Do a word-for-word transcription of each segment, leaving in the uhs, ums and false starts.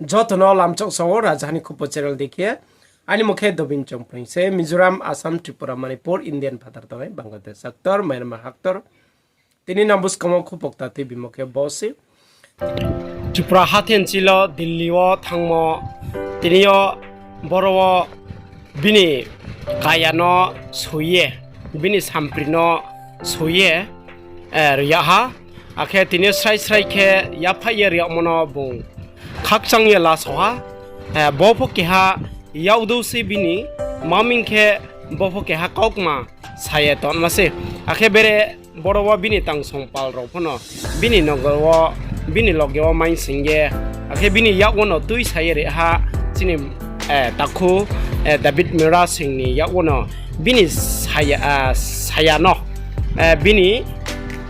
Joto no lamchok sao Rajaha ni Khupo channel dei khe. Aini mung khe Dobin Chongpring se, Mizoram, Assam, Tripura, Manipur, Indian phathar tongnai, Bangladesh haktor, Myanmar haktor. Tini nang buskang wo khupo kta tuibimo khe bo se. Tripura hathen chilo Delhi wo thangmo, tini yo boro wo bini kaya no soi ye, bini sampri no soi ye, eh, ri yag ha. Akhe tini srai srai khe yaphaih ye ri yagmo no bung khakchang ye lasao ha. Eh, bo pho keha yakdou se bini, maming khe bo pho keha kaukma sa ye tongma se. Akhe bere boro wo bini tangsong pal rao pho no bini nogo wo, bini loge wo maingsing ye, akhe bini yak wo no tuisa ye ri ha chini, eh, takhu, eh, David Mera Singh ni yak wo no bini saya, ah, saya no, eh, bini,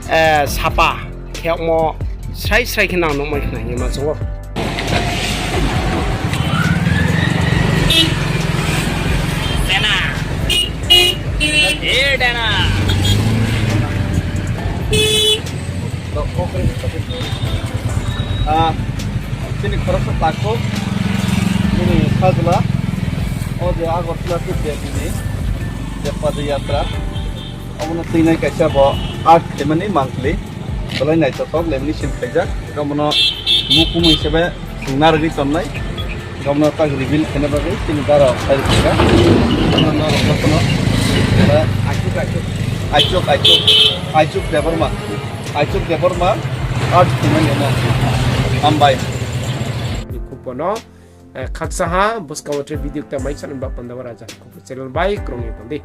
eh, sapa khe yagmo srai srai khe nang nuhmai khna hing ye ma chung ou. Ah, chini khoroksa takhu, chini sajla, o je Agartala tuibi ni je Padayatra, omo no tuinai kaisa bo art khe mani monthly, belai naithothok lamination khaijak, omo no mukumui sebe sungna rwgwi tongnai, omo no tak reveal khaina bagwi chini dara phai rwkha, omo no rwkha phano, Aichuk, Aichuk, Aichuk, Aichuk Debbarma, Aichuk Debbarma, art khe mani omo, hambai. Khupo no, eh, khaksa ha, buskang wo tre video kta mai channel ba panda wo Rajaha ni Khupo channel bai krung ye tong di.